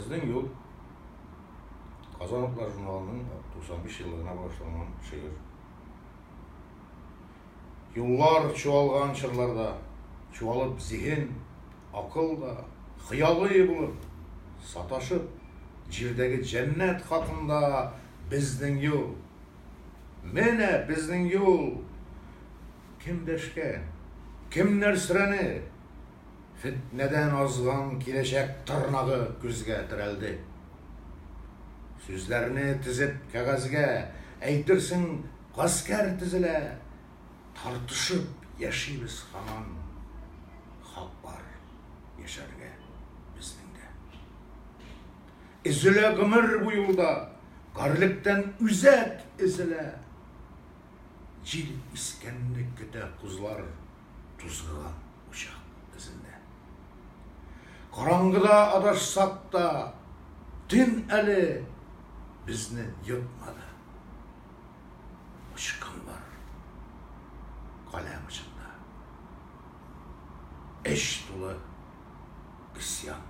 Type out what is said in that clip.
Безнең юл. Казан утлары журналының 95 еллыгына багышланган шигырь. Юллар чуалган чорларда, чуалып зиһен, акыл да, хыялый булып, саташып, җирдәге җәннәт хакында безнең юл. Менә безнең юл! Кем дәшкән? Кемнәр сөрәне? Фетнәдән азган киләчәк тырнагы күзгә терәлде. Сүзләрне тезеп кәгазьгә, әйтерсең, гаскәр тезелә. Тартышып яшибез һаман, хак бар яшәргә безнең дә. Өзелә гомер бу юлда, гарьлектән үзәк өзелә. Җил искәнне көтә кузлар тузгыган учак эзендә. Караңгыда адашсак та, төн әле безне йотмады. Очкын бар каләм очында. Эч тулы гыйсьян.